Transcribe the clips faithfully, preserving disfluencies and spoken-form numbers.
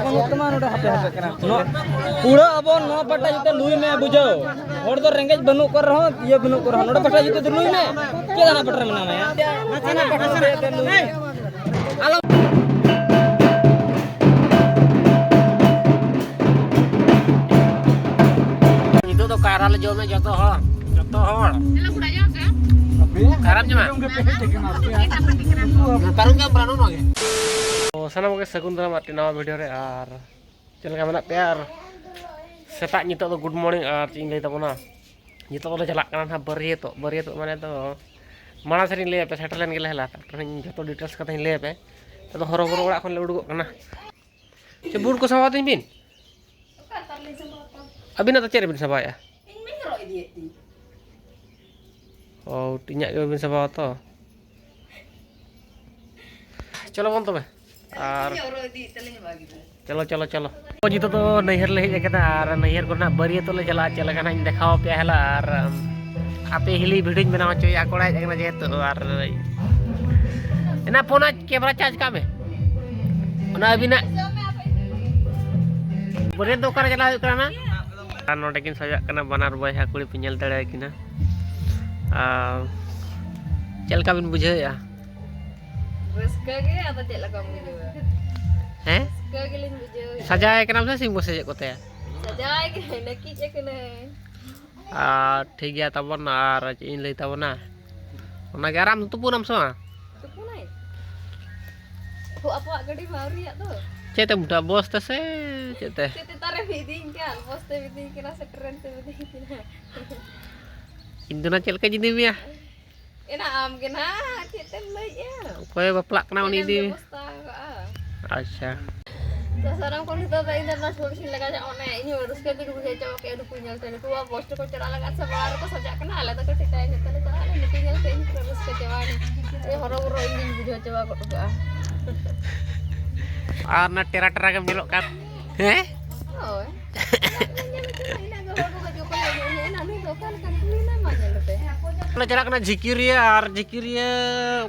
ᱵᱟᱹᱱᱩᱜ ᱛᱟᱢᱟ ᱱᱚᱰᱮ, ᱦᱟᱯᱮ ᱦᱟᱯᱮ ᱠᱟᱱᱟ᱾ ᱱᱚᱣᱟ ᱠᱩᱲᱟᱹ ᱟᱵᱚ ᱱᱚᱣᱟ ᱯᱟᱴᱟ ᱡᱩᱛᱮ ᱞᱩᱭ ᱢᱮ, ᱵᱩᱡᱷᱟᱹᱣ᱾ ᱦᱚᱲ ᱫᱚ ᱨᱮᱸᱜᱮᱡ ᱵᱟᱹᱱᱩᱜ ᱠᱚ ᱨᱮᱦᱚᱸ, ᱤᱭᱟᱹ ᱵᱟᱹᱱᱩᱜ ᱠᱚ ᱨᱮᱦᱚᱸ, ᱱᱚᱰᱮ ᱯᱟᱴᱟ ᱡᱩᱛᱮ ᱞᱩᱭ ᱢᱮ᱾ ᱪᱮᱫ ᱦᱟᱱᱟ ᱯᱟᱴᱟ ᱨᱮ ᱢᱮᱱᱟᱢᱟ ᱭᱟ? ᱦᱟᱱᱟ ᱯᱟᱴᱟ ᱨᱮ ᱞᱩᱭ ᱢᱮ᱾ ᱟᱞᱚ᱾ ᱱᱤᱛᱚᱜ ᱫᱚ ᱠᱟᱭᱨᱟ ᱞᱮ ᱡᱚᱢᱟ ᱡᱚᱛᱚ ᱦᱚᱲ, ᱡᱚᱛᱚ ᱦᱚᱲ᱾ ᱠᱟᱭᱨᱟᱢ ᱡᱚᱢᱟ? ᱯᱟᱨᱚᱢ ᱜᱮ ᱟᱢ ᱵᱨᱟᱱᱰ ᱱᱚᱣᱟ ᱜᱮ᱾ ᱛᱚ, ᱥᱟᱱᱟᱢ ᱠᱚᱜᱮ ᱥᱟᱹᱜᱩᱱ ᱫᱟᱨᱟᱢ ᱟᱨ ᱱᱟᱣᱟ ᱵᱷᱤᱰᱤᱭᱳ ᱨᱮ᱾ ᱟᱨ ᱪᱮᱫ ᱞᱮᱠᱟ ᱢᱮᱱᱟᱜ ᱯᱮᱭᱟ? ᱟᱨ ᱥᱮᱛᱟᱜ ᱱᱤᱛᱚᱜ ᱫᱚ ᱜᱩᱰ ᱢᱚᱨᱱᱤᱝ, ᱟᱨ ᱪᱮᱫ ᱤᱧ ᱞᱟᱹᱭ ᱛᱟᱵᱚᱱᱟ, ᱱᱤᱛᱚᱜ ᱫᱚᱞᱮ ᱪᱟᱞᱟᱜ ᱠᱟᱱᱟ ᱱᱟᱦᱟᱜ ᱵᱟᱹᱨᱭᱟᱹᱛᱚᱜ᱾ ᱵᱟᱹᱨᱭᱟᱹᱛᱚᱜ ᱢᱟᱱᱮ ᱫᱚ ᱢᱟᱲᱟᱝ ᱥᱮᱫ ᱤᱧ ᱞᱟᱹᱭ ᱟᱯᱮ, ᱥᱮᱴᱮᱨ ᱞᱮᱱ ᱜᱮᱞᱮ ᱦᱮᱞᱟ, ᱛᱟᱨᱯᱚᱨᱮ ᱤᱧ ᱡᱚᱛᱚ ᱰᱤᱴᱮᱞᱥ ᱠᱟᱛᱷᱟᱧ ᱞᱟᱹᱭ ᱟᱯᱮ᱾ ᱱᱤᱛᱚᱜ ᱫᱚ ᱦᱚᱨᱚ ᱵᱚᱨᱚ ᱚᱲᱟᱜ ᱠᱷᱚᱱ ᱞᱮ ᱩᱰᱩᱠᱚᱜ ᱠᱟᱱᱟ᱾ ᱪᱮ, ᱵᱩᱴ ᱠᱚ ᱥᱟᱯᱷᱟ ᱛᱤᱧ ᱵᱤᱱ? ᱚᱠᱟ ᱞᱮᱠᱟ ᱨᱮᱞᱤᱧ ᱥᱟᱯᱷᱟ ᱠᱚᱣᱟ? ᱟᱹᱵᱤᱱᱟᱜ ᱫᱚ ᱪᱮᱫ ᱨᱮᱵᱤᱱ ᱥᱟᱯᱷᱟᱭᱮᱫᱼᱟ? ᱤᱧ ᱢᱟᱧ ᱦᱚᱨᱚᱜ ᱤᱫᱤᱭᱮᱫ ᱛᱤᱧ᱾ ᱚ, ᱤᱧᱟᱹᱜ ᱜᱮ ᱵᱟᱹᱵᱤᱱ ᱥᱟᱯᱷᱟᱣᱟ ᱛᱚ? ᱪᱚᱞᱚ ᱵᱚᱱ ᱛᱚᱵᱮ᱾ ᱟᱨ ᱤᱧ ᱦᱚᱨᱚᱜ ᱤᱫᱤᱭᱮᱫ ᱛᱟᱹᱞᱤᱧ ᱵᱟᱹᱜᱤ ᱫᱚ᱾ ᱪᱚᱞᱚ, ᱪᱚᱞᱚ, ᱪᱚᱞᱚ᱾ ᱱᱤᱛᱚᱜ ᱫᱚ ᱱᱟᱹᱭᱦᱟᱹᱨ ᱞᱮ ᱦᱮᱡ ᱟᱠᱟᱱᱟ ᱟᱨ ᱱᱟᱹᱭᱦᱟᱹᱨ ᱠᱷᱚᱱᱟᱜ ᱵᱟᱹᱨᱭᱟᱹᱛᱚᱜ ᱞᱮ ᱪᱟᱞᱟᱜᱼᱟ᱾ ᱪᱮᱫ ᱞᱮᱠᱟ ᱱᱟᱜ ᱤᱧ ᱫᱮᱠᱷᱟᱣ ᱟᱯᱮᱭᱟ ᱦᱮᱞᱟ᱾ ᱟᱨ ᱟᱯᱮ ᱦᱤᱞᱤ ᱵᱷᱤᱰᱤᱭᱳᱧ ᱵᱮᱱᱟᱣ ᱦᱚᱪᱚᱭᱟ, ᱠᱚᱲᱟ ᱦᱮᱡ ᱟᱠᱟᱱᱟ ᱡᱮᱦᱮᱛᱩ᱾ ᱟᱨ ᱮᱱᱟ ᱯᱷᱳᱱ ᱟᱡ ᱠᱮᱢᱮᱨᱟ ᱪᱟᱨᱡᱽ ᱠᱟᱜ ᱢᱮ, ᱚᱱᱟ ᱟᱹᱵᱤᱱᱟᱜ᱾ ᱵᱟᱹᱨᱭᱟᱹᱛ ᱫᱚ ᱚᱠᱟᱨᱮ ᱪᱟᱞᱟᱣ ᱦᱩᱭᱩᱜ ᱠᱟᱱᱟ ᱱᱟ? ᱟᱨ ᱱᱚᱰᱮ ᱠᱤᱱ ᱥᱟᱡᱟᱜ ᱠᱟᱱᱟ, ᱵᱟᱱᱟᱨ ᱵᱚᱭᱦᱟ ᱠᱩᱲᱤ ᱯᱮ ᱧᱮᱞ ᱫᱟᱲᱮᱭᱟᱠᱤᱱᱟ᱾ ᱟᱨ ᱪᱮᱫ ᱞᱮᱠᱟ ᱵᱤᱱ ᱵᱩᱡᱷᱟᱹᱣᱮᱫᱼᱟ? ᱨᱟᱹᱥᱠᱟᱹ ᱜᱮ, ᱟᱫᱚ ᱪᱮᱫ ᱞᱮᱠᱟᱢ ᱵᱩᱡᱷᱟᱹᱣᱟ? ᱦᱮᱸ? ᱨᱟᱹᱥᱠᱟᱹ ᱜᱮᱞᱤᱧ ᱵᱩᱡᱷᱟᱹᱣᱮᱫᱼᱟ᱾ ᱥᱟᱡᱟᱣ ᱠᱟᱱᱟᱢ ᱥᱮ ᱥᱤᱝ ᱵᱚ ᱥᱟᱡᱟᱣ ᱠᱚ ᱛᱟᱭᱟ? ᱥᱟᱡᱟᱣ ᱜᱮ, ᱱᱟᱹᱠᱤᱡ ᱟᱠᱟᱱᱟᱹᱧ᱾ ᱟᱨ ᱴᱷᱤᱠ ᱜᱮᱭᱟ ᱛᱟᱵᱚᱱ, ᱟᱨ ᱪᱮᱫ ᱤᱧ ᱞᱟᱹᱭ ᱛᱟᱵᱚᱱᱟ, ᱚᱱᱟᱜᱮ᱾ ᱟᱨ ᱟᱢ ᱛᱩᱯᱩᱱᱟᱢ ᱥᱮ ᱵᱟᱝ? ᱛᱩᱯᱩᱱᱟᱭ? ᱳ, ᱟᱵᱚᱣᱟᱜ ᱜᱟᱹᱰᱤ ᱢᱟ ᱟᱹᱣᱨᱤᱭᱟᱜ ᱫᱚ᱾ ᱪᱮᱫ ᱛᱮᱢ ᱩᱴᱷᱟᱹᱜᱼᱟ, ᱵᱚᱥ ᱛᱮ ᱥᱮ ᱪᱮᱫ ᱛᱮ? ᱪᱮᱫ ᱛᱮ ᱛᱟᱨᱮ ᱢᱤᱫ ᱫᱤᱱ ᱠᱟᱱ, ᱵᱚᱥ ᱛᱮ ᱢᱤᱫ ᱫᱤᱱ ᱠᱟᱱᱟ ᱥᱮ ᱴᱨᱮᱱ ᱛᱮ ᱢᱤᱫ ᱫᱤᱱ ᱠᱟᱱᱟ? ᱤᱧ ᱫᱚ ᱱᱟ ᱪᱮᱫ ᱞᱮᱠᱟᱧ ᱤᱫᱤ ᱢᱮᱭᱟ? ᱮᱱᱟ ᱟᱢ ᱜᱮ ᱱᱟ, ᱪᱮᱫ ᱛᱮᱢ ᱞᱟᱹᱭᱮᱜᱼᱟ? ᱚᱠᱚᱭᱮ ᱵᱟᱯᱞᱟᱜ ᱠᱟᱱᱟ ᱩᱱᱤ ᱮᱱᱟᱢ ᱤᱫᱤ ᱢᱮ᱾ ᱵᱮᱵᱚᱥᱛᱷᱟ ᱠᱟᱜᱼᱟ᱾ ᱟᱪᱪᱷᱟ᱾ ᱛᱚ ᱥᱟᱱᱟᱢ ᱠᱚ ᱱᱤᱛᱚᱜ ᱫᱚ ᱤᱧ ᱫᱚ ᱱᱚᱣᱟ ᱥᱩᱨ ᱥᱤᱧ ᱞᱟᱜᱟ ᱪᱟᱵᱟ, ᱚᱱᱮ ᱤᱧ ᱦᱚᱸ ᱨᱟᱹᱥᱠᱟᱹ ᱛᱮᱧ ᱵᱩᱡᱷᱟᱹᱣ ᱪᱟᱵᱟ ᱠᱮᱫᱼᱟ ᱱᱩᱠᱩ ᱧᱮᱞ ᱛᱮ᱾ ᱱᱩᱠᱩ ᱢᱟ ᱵᱚᱥ ᱛᱮᱠᱚ ᱪᱟᱞᱟᱜ ᱞᱟᱜᱟᱜ ᱥᱮ ᱵᱟᱦᱟ ᱨᱮᱠᱚ ᱥᱟᱡᱟᱜ ᱠᱟᱱᱟ, ᱟᱞᱮ ᱫᱚ ᱠᱟᱹᱴᱤᱡ ᱛᱟᱭᱚᱢ ᱧᱚᱜ ᱛᱮᱞᱮ ᱪᱟᱞᱟᱜᱼᱟ᱾ ᱱᱩᱠᱩ ᱧᱮᱞ ᱛᱮ ᱤᱧ ᱯᱩᱨᱟᱹ ᱨᱟᱹᱥᱠᱟᱹ ᱪᱟᱵᱟᱭᱮᱱᱟ᱾ ᱮ ᱦᱚᱨᱚ ᱵᱚᱨᱚ ᱤᱧ ᱜᱤᱧ ᱵᱩᱡᱷᱟᱹᱣ ᱪᱟᱵᱟ ᱜᱚᱫ ᱠᱟᱜᱼᱟ᱾ ᱟᱨ ᱚᱱᱟ ᱴᱮᱨᱟ ᱴᱮᱨᱟ ᱜᱮᱢ ᱧᱮᱞᱚᱜ ᱠᱟᱱ᱾ ᱦᱮᱸ? ᱦᱳᱭ᱾ ᱤᱱᱟᱹᱜ ᱜᱮ ᱦᱚᱲ ᱠᱚ ᱦᱤᱡᱩᱜ ᱠᱟᱱᱟ, ᱤᱱᱟᱹ ᱱᱩᱭ ᱫᱚ ᱚᱠᱟ ᱞᱮᱠᱟᱱ ᱠᱩᱲᱤ ᱠᱟᱱᱟᱭ ᱢᱟ ᱧᱮᱞ ᱯᱮ᱾ ᱞᱮ ᱪᱟᱞᱟᱜ ᱠᱟᱱᱟ ᱡᱷᱤᱠᱤᱨᱤᱭᱟᱹ, ᱟᱨ ᱡᱷᱤᱠᱤᱨᱤᱭᱟᱹ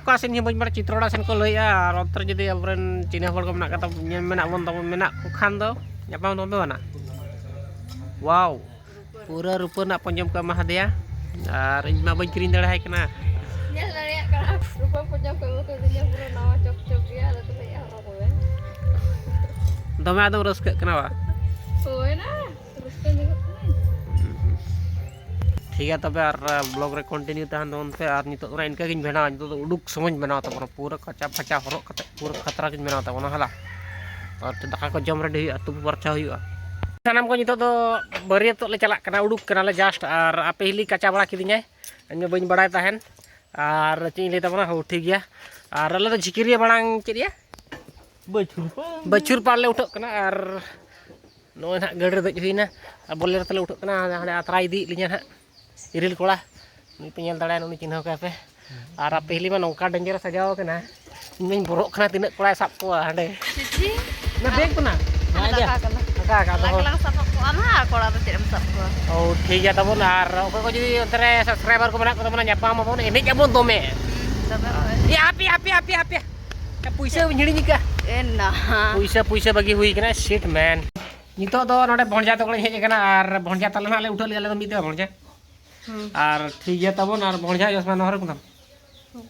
ᱚᱠᱟ ᱥᱮᱱ ᱦᱚᱸ ᱵᱟᱹᱧ ᱵᱟᱲᱟᱭᱟ, ᱪᱤᱛᱨᱚᱲᱟ ᱥᱮᱱ ᱠᱚ ᱞᱟᱹᱭᱮᱜᱼᱟ᱾ ᱟᱨ ᱚᱱᱛᱮ ᱨᱮ ᱡᱩᱫᱤ ᱟᱵᱚᱨᱮᱱ ᱪᱤᱱᱦᱟᱹ ᱦᱚᱲ ᱠᱚ ᱢᱮᱱᱟᱜ ᱠᱟᱫᱟ, ᱧᱮᱞ ᱢᱮᱱᱟᱜ ᱵᱚᱱ ᱛᱟᱵᱚᱱ, ᱢᱮᱱᱟᱜ ᱠᱚ ᱠᱷᱟᱱ ᱫᱚ ᱧᱟᱯᱟᱢ ᱫᱚ ᱵᱟᱹᱵᱤ ᱟᱱᱟ᱾ ᱣᱟᱣ, ᱯᱩᱨᱟᱹ ᱨᱩᱯᱟᱹ ᱨᱮᱱᱟᱜ ᱯᱚᱧᱡᱚᱢ ᱠᱚ ᱮᱢᱟ ᱦᱟᱫᱮᱭᱟ, ᱟᱨ ᱤᱧ ᱢᱟ ᱵᱟᱹᱧ ᱠᱤᱨᱤᱧ ᱫᱟᱲᱮᱭᱟᱭ ᱠᱟᱱᱟ᱾ ᱧᱮᱞ ᱫᱟᱲᱮᱭᱟᱜ ᱠᱟᱱᱟ, ᱨᱩᱯᱟᱹ ᱯᱚᱧᱡᱚᱢ ᱠᱚ ᱮᱢᱟ ᱠᱟᱫᱤᱧᱟ, ᱯᱩᱨᱟᱹ ᱱᱟᱣᱟ ᱪᱚᱠ ᱪᱚᱠ ᱜᱮᱭᱟ, ᱟᱫᱚ ᱛᱟᱦᱞᱮ ᱦᱚᱨᱚᱜ ᱠᱚᱣᱟᱹᱧ᱾ ᱫᱚᱢᱮ ᱟᱫᱚᱢ ᱨᱟᱹᱥᱠᱟᱹᱜ ᱠᱟᱱᱟ ᱵᱟ? ᱦᱳᱭ ᱱᱟ, ᱨᱟᱹᱥᱠᱟᱹ ᱧᱮᱞᱚᱜ ᱠᱟᱱᱟ᱾ ᱴᱷᱤᱠ ᱜᱮᱭᱟ, ᱛᱚᱵᱮ ᱟᱨ ᱵᱞᱚᱜ ᱨᱮ ᱠᱚᱱᱴᱤᱱᱤᱭᱩ ᱛᱟᱦᱮᱱ ᱛᱟᱵᱚᱱ ᱯᱮ᱾ ᱟᱨ ᱱᱤᱛᱚᱜ ᱫᱚ ᱤᱱᱠᱟᱹ ᱜᱤᱧ ᱵᱮᱱᱟᱣᱟ, ᱱᱤᱛᱚᱜ ᱫᱚ ᱩᱰᱩᱠ ᱥᱚᱢᱚᱭ ᱤᱧ ᱵᱮᱱᱟᱣ ᱛᱟᱵᱚᱱᱟ, ᱯᱩᱨᱟᱹ ᱠᱟᱪᱟ ᱯᱷᱟᱪᱟ ᱦᱚᱨᱚᱜ ᱠᱟᱛᱮ ᱯᱩᱨᱟᱹ ᱠᱷᱟᱛᱨᱟ ᱜᱤᱧ ᱵᱮᱱᱟᱣ ᱛᱟᱵᱚᱱᱟ, ᱦᱮᱞᱟ᱾ ᱟᱨ ᱫᱟᱠᱟ ᱠᱚ ᱡᱚᱢ ᱨᱮᱰᱤ ᱦᱩᱭᱩᱜᱼᱟ, ᱛᱩᱯᱩ ᱯᱷᱟᱨᱪᱟ ᱦᱩᱭᱩᱜᱼᱟ᱾ ᱥᱟᱱᱟᱢ ᱠᱚ ᱱᱤᱛᱚᱜ ᱫᱚ ᱵᱟᱹᱨᱭᱟᱹᱛᱚᱜ ᱞᱮ ᱪᱟᱞᱟᱜ ᱠᱟᱱᱟ, ᱩᱰᱩᱠ ᱠᱟᱱᱟᱞᱮ ᱡᱟᱥᱴ᱾ ᱟᱨ ᱟᱯᱮ ᱦᱤᱞᱤ ᱠᱟᱪᱟ ᱵᱟᱲᱟ ᱠᱤᱫᱤᱧᱟᱭ, ᱤᱧ ᱢᱟ ᱵᱟᱹᱧ ᱵᱟᱲᱟᱭ ᱛᱟᱦᱮᱱ᱾ ᱟᱨ ᱪᱮᱫ ᱤᱧ ᱞᱟᱹᱭ ᱛᱟᱵᱚᱱᱟ, ᱦᱳ, ᱴᱷᱤᱠ ᱜᱮᱭᱟ᱾ ᱟᱨ ᱟᱞᱮ ᱫᱚ ᱡᱷᱤᱠᱤᱨᱤᱭᱟᱹ ᱢᱟᱲᱟᱝ ᱪᱮᱫ ᱭᱟ? ᱵᱟᱹᱪᱷᱩᱨ ᱯᱟ᱾ ᱵᱟᱹᱪᱷᱩᱨ ᱯᱟᱲ ᱞᱮ ᱩᱴᱷᱟᱹᱜ ᱠᱟᱱᱟ᱾ ᱟᱨ ᱱᱚᱜᱼᱚᱭ ᱱᱟᱦᱟᱜ ᱜᱟᱹᱰᱤ ᱨᱮ ᱫᱮᱡ ᱦᱩᱭᱱᱟ᱾ ᱟᱨ ᱵᱚᱞᱮᱨᱳ ᱛᱮᱞᱮ ᱩᱴᱷᱟᱹᱜ ᱠᱟᱱᱟ᱾ ᱦᱟᱸᱰᱮ ᱟᱛᱨᱟ ᱤᱫᱤᱭᱮᱫ ᱞᱤᱧᱟ ᱱᱟᱦᱟᱜ ᱤᱨᱤᱞ ᱠᱚᱲᱟ᱾ ᱩᱱᱤ ᱯᱮ ᱧᱮᱞ ᱫᱟᱲᱮᱭᱟᱱᱟ, ᱩᱱᱤ ᱪᱤᱱᱦᱟᱹᱣ ᱠᱟᱭ ᱯᱮ᱾ ᱟᱨ ᱟᱯᱮ ᱦᱤᱞᱤ ᱢᱟ ᱱᱚᱝᱠᱟ ᱰᱮᱧᱡᱟᱨ ᱮ ᱥᱟᱡᱟᱣ ᱠᱟᱱᱟ, ᱤᱧ ᱢᱟᱧ ᱵᱚᱨᱚᱜ ᱠᱟᱱᱟ ᱛᱤᱱᱟᱹᱜ ᱠᱚᱲᱟᱭ ᱥᱟᱵ ᱠᱚᱣᱟ ᱦᱟᱸᱰᱮ᱾ ᱪᱤᱪᱤ᱾ ᱚᱱᱟ ᱵᱮᱜᱽ ᱠᱟᱱᱟ᱾ ᱚᱱᱟ ᱫᱟᱠᱟ ᱠᱟᱱᱟ᱾ ᱫᱟᱠᱟ ᱠᱟᱱᱟ, ᱟᱞᱟᱝ ᱦᱳᱭ᱾ ᱜᱮᱞᱟᱝ ᱥᱟᱵ ᱠᱚᱣᱟ ᱱᱟᱦᱟᱜ, ᱠᱚᱲᱟ ᱫᱚ ᱪᱮᱫ ᱮᱢ ᱥᱟᱵ ᱠᱚᱣᱟ? ᱳ, ᱴᱷᱤᱠ ᱜᱮᱭᱟ ᱛᱟᱵᱚᱱ᱾ ᱟᱨ ᱚᱠᱚᱭ ᱠᱚ ᱡᱩᱫᱤ ᱚᱱᱛᱮ ᱨᱮ subscriber ᱠᱚ ᱢᱮᱱᱟᱜ ᱠᱚ ᱛᱟᱵᱚᱱᱟ, ᱧᱟᱯᱟᱢ ᱟᱵᱚᱱ, ᱮᱱᱮᱡ ᱟᱵᱚᱱ ᱫᱚᱢᱮ᱾ ᱦᱩᱸ, ᱫᱚᱢᱮ ᱦᱳᱭ᱾ ᱮ, ᱟᱯᱮ, ᱟᱯᱮ, ᱟᱯᱮ, ᱟᱯᱮ᱾ ᱯᱩᱭᱥᱟᱹ ᱦᱤᱲᱤᱧ ᱟᱠᱟᱫ᱾ ᱮ ᱱᱟ᱾ ᱯᱩᱭᱥᱟᱹ, ᱯᱩᱭᱥᱟᱹ ᱵᱟᱹᱜᱤ ᱦᱩᱭ ᱠᱟᱱᱟ, shit man᱾ ᱱᱤᱛᱚᱜ ᱫᱚ ᱱᱚᱰᱮ ᱵᱷᱚᱸᱡᱟ ᱛᱟᱠᱚ ᱞᱤᱧ ᱦᱮᱡ ᱟᱠᱟᱱᱟ ᱟᱨ ᱵᱷᱚᱸᱡᱟ ᱛᱟᱞᱮ ᱱᱟᱦᱟᱜ ᱞᱮ ᱩᱴᱷᱟᱹᱜ ᱞᱮᱜᱼᱟ, ᱟᱞᱮ ᱫᱚ ᱢᱤᱫ ᱫᱷᱟᱣ ᱵᱷᱚᱸᱡᱟ᱾ ᱦᱩᱸ᱾ ᱟᱨ ᱴᱷᱤᱠ ᱜᱮᱭᱟ ᱛᱟᱵᱚᱱ, ᱟᱨ ᱵᱷᱚᱸᱡᱟ ᱡᱚᱥᱢᱟ ᱱᱚᱦᱚᱨ ᱠᱚᱫᱚ᱾ ᱦᱩᱸ᱾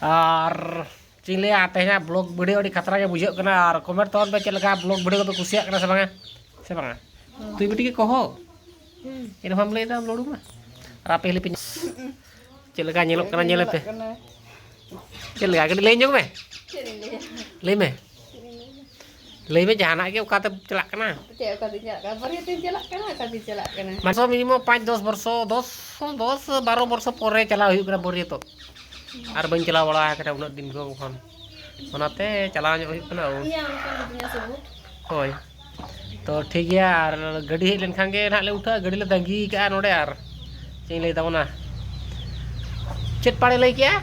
ᱟᱨ ᱪᱮᱫ ᱤᱧ ᱞᱟᱹᱭᱟ, ᱛᱮᱦᱮᱧᱟᱜ vlog video ᱟᱹᱰᱤ ᱠᱷᱟᱛᱨᱟ ᱜᱮ ᱵᱩᱡᱷᱟᱹᱜ ᱠᱟᱱᱟ᱾ ᱟᱨ comment ᱛᱟᱵᱚᱱ ᱯᱮ ᱪᱮᱫ ᱞᱮᱠᱟ vlog video ᱠᱚᱯᱮ ᱠᱩᱥᱤᱭᱟᱜ ᱠᱟᱱᱟ ᱥᱮ ᱵᱟᱝᱟ, ᱥᱮ ᱵᱟᱝᱟ? ᱦᱩᱸ᱾ ᱛᱩᱭ ᱵᱤᱴᱤ ᱜᱮ ᱠᱚᱦᱚ᱾ ᱦᱩᱸ᱾ ᱮᱱ ᱦᱚᱸᱢ ᱞᱟᱹᱭ ᱫᱟ ᱞᱩᱲᱩ ᱢᱟ᱾ ᱟᱨ ᱟᱯᱮ ᱦᱤᱞᱤ ᱯᱮ ᱪᱮᱫ ᱞᱮᱠᱟ ᱧᱮᱞᱚᱜ ᱠᱟᱱᱟ, ᱧᱮᱞ ᱯᱮ᱾ ᱪᱮᱫ ᱞᱮᱠᱟ? ᱠᱟᱹᱴᱤᱡ ᱞᱟᱹᱭ ᱧᱚᱜ ᱢᱮ᱾ ᱪᱮᱫ ᱤᱧ ᱞᱟᱹᱭᱟ? ᱞᱟᱹᱭ ᱢᱮ᱾ ᱪᱮᱫ ᱤᱧ ᱞᱟᱹᱭᱟ? ᱞᱟᱹᱭ ᱢᱮ ᱡᱟᱦᱟᱱᱟᱜ ᱜᱮ, ᱚᱠᱟᱛᱮᱢ ᱪᱟᱞᱟᱜ ᱠᱟᱱᱟ? ᱪᱮᱫ, ᱚᱠᱟᱛᱤᱧ ᱪᱟᱞᱟᱜ ᱠᱟᱱᱟ? ᱵᱟᱹᱨᱭᱟᱹᱛᱤᱧ ᱪᱟᱞᱟᱜ ᱠᱟᱱᱟ, ᱚᱠᱟᱛᱤᱧ ᱪᱟᱞᱟᱜ ᱠᱟᱱᱟ? ᱢᱟᱱᱮ ᱥᱚᱵ minimum ᱯᱟᱸᱪ ᱫᱚᱥ ᱵᱚᱨᱥᱚ, ᱫᱚᱥ, ᱫᱚᱥ ᱵᱟᱨᱚ ᱵᱚᱨᱥᱚ ᱯᱚᱨᱮ ᱪᱟᱞᱟᱣ ᱦᱩᱭᱩᱜ ᱠᱟᱱᱟ ᱵᱟᱹᱨᱭᱟᱹᱛᱚᱜ᱾ ᱟᱨ ᱵᱟᱹᱧ ᱪᱟᱞᱟᱣ ᱵᱟᱲᱟ ᱟᱠᱟᱱᱟ ᱩᱱᱟᱹᱜ ᱫᱤᱱ ᱠᱷᱚᱱ, ᱚᱱᱟᱛᱮ ᱪᱟᱞᱟᱣ ᱧᱚᱜ ᱦᱩᱭᱩᱜ ᱠᱟᱱᱟ᱾ ᱳ᱾ ᱤᱧᱟᱹᱜ ᱚᱱᱠᱟ ᱜᱮ ᱛᱤᱧᱟᱹ ᱥᱟᱹᱵᱩᱛ᱾ ᱦᱳᱭ᱾ ᱛᱚ ᱴᱷᱤᱠ ᱜᱮᱭᱟ, ᱟᱨ ᱜᱟᱹᱰᱤ ᱦᱮᱡ ᱞᱮᱱᱠᱷᱟᱱ ᱜᱮ ᱱᱟᱦᱟᱜ ᱞᱮ ᱩᱴᱷᱟᱹᱜᱼᱟ᱾ ᱜᱟᱹᱰᱤ ᱞᱮ ᱛᱟᱺᱜᱤ ᱠᱟᱜᱼᱟ ᱱᱚᱰᱮ᱾ ᱟᱨ ᱪᱮᱫ ᱤᱧ ᱞᱟᱹᱭ ᱛᱟᱵᱚᱱᱟ, ᱪᱮᱫ ᱯᱟᱲᱮ ᱞᱟᱹᱭ ᱠᱮᱜᱼᱟ?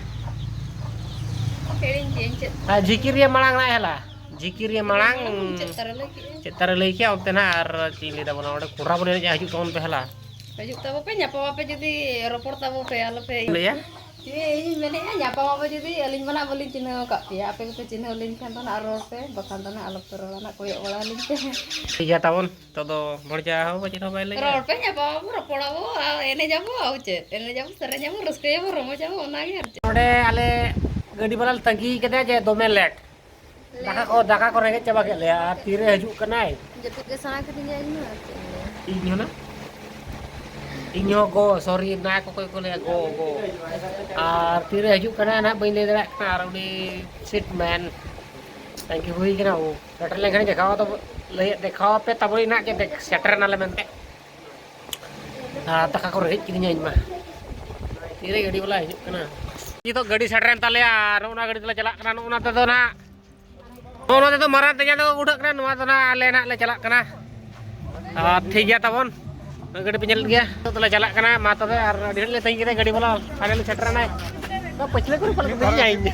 ᱦᱤᱲᱤᱧ ᱠᱮᱜᱼᱟᱹᱧ ᱪᱮᱫ᱾ ᱟᱨ ᱡᱷᱤᱠᱤᱨᱤᱭᱟᱹ ᱢᱟᱲᱟᱝ ᱱᱟᱜ ᱦᱮᱞᱟ, ᱡᱷᱤᱠᱤᱨᱤᱭᱟᱹ ᱢᱟᱲᱟᱝ᱾ ᱪᱮᱫ ᱛᱟᱨᱮ ᱞᱟᱹᱭ ᱠᱮᱜᱼᱟ? ᱪᱮᱫ ᱛᱟᱨᱮ ᱞᱟᱹᱭ ᱠᱮᱜᱼᱟ ᱚᱱᱛᱮ ᱱᱟᱦᱟᱜ? ᱟᱨ ᱪᱮᱫ ᱤᱧ ᱞᱟᱹᱭ ᱛᱟᱵᱚᱱᱟ, ᱚᱸᱰᱮ ᱠᱚᱲᱟ ᱵᱚᱱ ᱮᱱᱮᱡᱼᱟ, ᱦᱤᱡᱩᱜ ᱛᱟᱵᱚᱱ ᱯᱮ ᱦᱮᱞᱟ᱾ ᱦᱤᱡᱩᱜ ᱛᱟᱵᱚ ᱯᱮ, ᱧᱟᱯᱟᱢ ᱟᱯᱮ, ᱡᱩᱫᱤ ᱨᱚᱯᱚᱲ ᱛᱟᱵᱚ ᱯᱮ, ᱟᱞᱚ ᱯᱮ ᱞᱟᱹᱭᱟ? ᱦᱮᱸ, ᱤᱧ ᱢᱮᱱᱮᱫᱼᱟ, ᱧᱟᱯᱟᱢ ᱟᱵᱚ ᱡᱩᱫᱤ, ᱟᱹᱞᱤᱧ ᱢᱟ ᱱᱟᱜ ᱵᱟᱹᱞᱤᱧ ᱪᱤᱱᱦᱟᱹᱣ ᱟᱠᱟᱫ ᱯᱮᱭᱟ, ᱟᱯᱮ ᱜᱮᱯᱮ ᱪᱤᱱᱦᱟᱹᱣ ᱞᱤᱧ ᱠᱷᱟᱱ ᱫᱚ ᱱᱟᱜ ᱨᱚᱲ ᱯᱮ, ᱵᱟᱠᱷᱟᱱ ᱫᱚ ᱱᱟᱜ ᱟᱞᱚ ᱯᱮ ᱨᱚᱲᱟ, ᱱᱟᱜ ᱠᱚᱭᱚᱜ ᱵᱟᱲᱟ ᱟᱹᱞᱤᱧ ᱯᱮ᱾ ᱴᱷᱤᱠ ᱜᱮᱭᱟ ᱛᱟᱵᱚᱱ, ᱱᱤᱛᱚᱜ ᱫᱚ ᱵᱷᱚᱲᱡᱟ ᱦᱚᱸ ᱪᱮᱫ ᱦᱚᱸ ᱵᱟᱭ ᱞᱟᱹᱭᱟ᱾ ᱨᱚᱲ ᱯᱮ, ᱧᱟᱯᱟᱢ ᱟᱵᱚ, ᱨᱚᱯᱚᱲ ᱟᱵᱚ, ᱟᱨ ᱮᱱᱮᱡ ᱟᱵᱚ, ᱟᱨ ᱪᱮᱫ? ᱮᱱᱮᱡ ᱟᱵᱚ, ᱥᱮᱨᱮᱧ ᱟᱵᱚ, ᱨᱟᱹᱥᱠᱟᱹᱭ ᱟᱵᱚ, ᱨᱚᱢᱚᱡᱽ ᱟᱵᱚ, ᱚᱱᱟ ᱜᱮ ᱟᱨ ᱪᱮᱫ? ᱱᱚᱰᱮ ᱟᱞᱮ ᱜᱟᱹᱰᱤ ᱵᱟᱞᱟ ᱞᱮ ᱛᱟᱺᱜᱤ ᱠᱟᱫᱮᱭᱟ ᱡᱮ ᱫᱚᱢᱮ ᱞᱮᱴ᱾ ᱫᱟᱠᱟ ᱠᱚ, ᱫᱟᱠᱟ ᱠᱚ ᱨᱮᱸᱜᱮᱡ ᱪᱟᱵᱟ ᱠᱮᱫ ᱞᱮᱭᱟ, ᱟᱨ ᱛᱤᱨᱮ ᱦᱤᱡᱩᱜ ᱠᱟᱱᱟᱭ? ᱡᱟᱹᱯᱤᱫ ᱜᱮ ᱥᱟᱱᱟ ᱠᱤᱫᱤᱧᱟ ᱤᱧ ᱢᱟ, ᱟᱨ ᱪᱮᱫ ᱤᱧ ᱞᱟᱹᱭᱟ᱾ ᱤᱧ ᱦᱚᱸ ᱱᱟ, ᱤᱧ ᱦᱚᱸ ᱜᱚ, ᱥᱚᱨᱤ, ᱱᱟ ᱠᱚ ᱠᱚ ᱞᱟᱹᱭᱟ ᱜᱚ, ᱜᱚ᱾ ᱟᱨ ᱛᱤᱨᱮ ᱦᱤᱡᱩᱜ ᱠᱟᱱᱟᱭ ᱱᱟᱦᱟᱜ ᱵᱟᱹᱧ ᱞᱟᱹᱭ ᱫᱟᱲᱮᱭᱟᱜ ᱠᱟᱱᱟ, ᱟᱨ ᱩᱱᱤ ᱥᱤᱴ ᱢᱮᱱ ᱛᱟᱺᱜᱤ ᱦᱩᱭ ᱠᱟᱱᱟ, ᱳ, ᱥᱮᱴᱮᱨ ᱞᱮᱱᱠᱷᱟᱱ ᱫᱮᱠᱷᱟᱣ ᱛᱟᱵᱚ-, ᱞᱟᱹᱭ, ᱫᱮᱠᱷᱟᱣ ᱟᱯᱮ ᱛᱟᱵᱚᱱ ᱱᱟᱦᱟᱜ ᱡᱮ ᱫᱮᱠ-, ᱥᱮᱴᱮᱨ ᱮᱱᱟᱞᱮ ᱢᱮᱱᱛᱮ᱾ ᱟᱨ ᱫᱟᱠᱟ ᱠᱚ ᱨᱮᱸᱜᱮᱡ ᱠᱤᱫᱤᱧᱟ ᱤᱧ ᱢᱟ᱾ ᱛᱤᱨᱮ ᱜᱟᱹᱰᱤ ᱵᱟᱞᱟ ᱦᱤᱡᱩᱜ ᱠᱟᱱᱟ? ᱱᱤᱛᱚᱜ ᱜᱟᱹᱰᱤ ᱥᱮᱴᱮᱨᱮᱱ ᱛᱟᱞᱮᱭᱟ, ᱟᱨ ᱱᱚᱜᱼᱚ ᱱᱟ ᱜᱟᱹᱰᱤ ᱛᱮᱞᱮ ᱪᱟᱞᱟᱜ ᱠᱟᱱᱟ, ᱱᱚᱜᱼᱚ ᱱᱟ ᱛᱮᱫᱚ ᱱᱟᱦᱟᱜ ᱱᱚᱜᱼᱚ ᱱᱚᱣᱟ ᱛᱮᱫᱚ ᱢᱟᱨᱟᱝ ᱛᱮᱧᱟᱝ ᱛᱮᱠᱚ ᱩᱰᱷᱟᱹᱜ ᱠᱟᱱᱟ, ᱱᱚᱣᱟ ᱫᱚ ᱱᱟᱜ ᱟᱞᱮ ᱱᱟᱜ ᱞᱮ ᱪᱟᱞᱟᱜ ᱠᱟᱱᱟ᱾ ᱟᱨ ᱴᱷᱤᱠ ᱜᱮᱭᱟ ᱛᱟᱵᱚᱱ, ᱜᱟᱹᱰᱤ ᱯᱮ ᱧᱮᱞᱮᱫ ᱜᱮᱭᱟ, ᱱᱤᱛᱚᱜ ᱫᱚᱞᱮ ᱪᱟᱞᱟᱜ ᱠᱟᱱᱟ᱾ ᱢᱟ ᱛᱚᱵᱮ, ᱟᱨ ᱟᱹᱰᱤ ᱜᱷᱟᱹᱲᱤᱡ ᱞᱮ ᱛᱟᱺᱜᱤ ᱠᱮᱫᱟ, ᱜᱟᱹᱰᱤ ᱵᱟᱞᱟ ᱯᱷᱟᱭᱱᱟᱞ ᱥᱮᱴᱮᱨ ᱮᱱᱟᱭ᱾ ᱛᱚ ᱯᱟᱹᱪᱷᱞᱟᱹ ᱠᱚᱨᱮ ᱯᱟᱞᱮ ᱠᱚ ᱛᱟᱺᱜᱤᱭᱟ ᱤᱧ᱾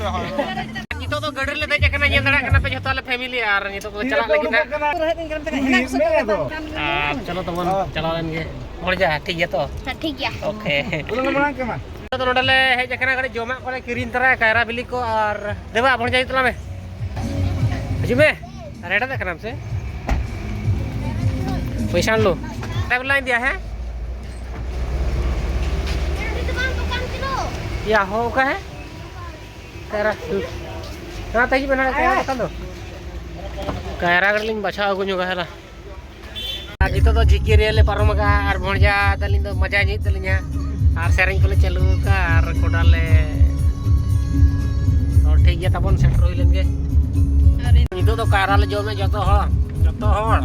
ᱱᱤᱛᱚᱜ ᱫᱚ ᱜᱟᱹᱰᱤ ᱨᱮᱞᱮ ᱫᱮᱡ ᱟᱠᱟᱱᱟ, ᱧᱮᱞ ᱫᱟᱲᱮᱭᱟᱜ ᱠᱟᱱᱟ ᱯᱮ ᱡᱷᱚᱛᱚ ᱟᱞᱮ ᱯᱷᱮᱢᱤᱞᱤ, ᱟᱨ ᱱᱤᱛᱚᱜ ᱫᱚ ᱪᱟᱞᱟᱜ ᱞᱟᱹᱜᱤᱫ ᱱᱟᱜ᱾ ᱟᱨ ᱪᱚᱞᱚ ᱛᱟᱵᱚᱱ ᱪᱟᱞᱟᱣ ᱞᱮᱱ ᱜᱮ᱾ ᱦᱚᱲ ᱡᱟ, ᱴᱷᱤᱠ ᱜᱮᱭᱟ ᱛᱚ? ᱦᱮᱸ, ᱴᱷᱤᱠ ᱜᱮᱭᱟ᱾ ᱳᱠᱮ᱾ ᱱᱤᱛᱚᱜ ᱫᱚ ᱱᱚᱰᱮ ᱞᱮ ᱦᱮᱡ ᱟᱠᱟᱱᱟ, ᱠᱟᱹᱴᱤᱡ ᱡᱚᱢᱟᱜ ᱠᱚᱞᱮ ᱠᱤᱨᱤᱧ ᱛᱚᱨᱟᱭᱟ, ᱠᱟᱭᱨᱟ ᱵᱤᱞᱤ ᱠᱚ ᱟᱨ ᱫᱮᱵᱟ, ᱵᱷᱚᱲᱡᱟ ᱦᱤᱡᱩᱜ ᱛᱟᱞᱟᱝ ᱢᱮ᱾ ᱦᱤᱡᱩᱜ ᱢᱮ᱾ ᱟᱨ ᱦᱮᱰᱮᱡ ᱠᱟᱱᱟᱢ ᱥᱮ? ᱯᱚᱭᱥᱟ ᱞᱳ᱾ ᱴᱟᱭᱤᱯ ᱞᱟᱭᱤᱱ ᱫᱤᱭᱟ, ᱦᱮᱸ? ᱭᱟ ᱦᱳ ᱚᱠᱟ ᱦᱮᱸ? ᱠᱟᱭᱨᱟ᱾ ᱱᱚᱣᱟ ᱛᱮ ᱦᱤᱡᱩᱜ ᱢᱮ, ᱱᱚᱣᱟ ᱠᱟᱭᱨᱟ ᱫᱚᱠᱟᱱ ᱫᱚ᱾ ᱠᱟᱭᱨᱟ ᱠᱟᱹᱴᱤᱡ ᱞᱤᱧ ᱵᱟᱪᱷᱟᱣ ᱟᱹᱜᱩ ᱧᱚᱜᱟ, ᱦᱮᱞᱟ᱾ ᱟᱨ ᱱᱤᱛᱚᱜ ᱫᱚ ᱡᱤ ᱠᱮ ᱨᱮᱞ ᱞᱮ ᱯᱟᱨᱚᱢ ᱟᱠᱟᱫᱼᱟ, ᱟᱨ ᱵᱷᱚᱲᱡᱟ ᱛᱟᱹᱞᱤᱧ ᱫᱚ ᱢᱟᱡᱟ ᱧᱩᱭᱮᱫ ᱛᱟᱹᱞᱤᱧᱟ, ᱟᱨ ᱥᱮᱨᱮᱧ ᱠᱚᱞᱮ ᱪᱟᱹᱞᱩ ᱟᱠᱟᱫᱼᱟ, ᱟᱨ ᱠᱚᱰᱟ ᱞᱮ, ᱛᱚ ᱴᱷᱤᱠ ᱜᱮᱭᱟ ᱛᱟᱵᱚᱱ, ᱥᱮᱴᱮᱨ ᱦᱩᱭ ᱞᱮᱱ ᱜᱮ᱾ ᱱᱤᱛᱚᱜ ᱫᱚ ᱠᱟᱭᱨᱟ ᱞᱮ ᱡᱚᱢᱮᱫ ᱡᱚᱛᱚ ᱦᱚᱲ, ᱡᱚᱛᱚ ᱦᱚᱲ᱾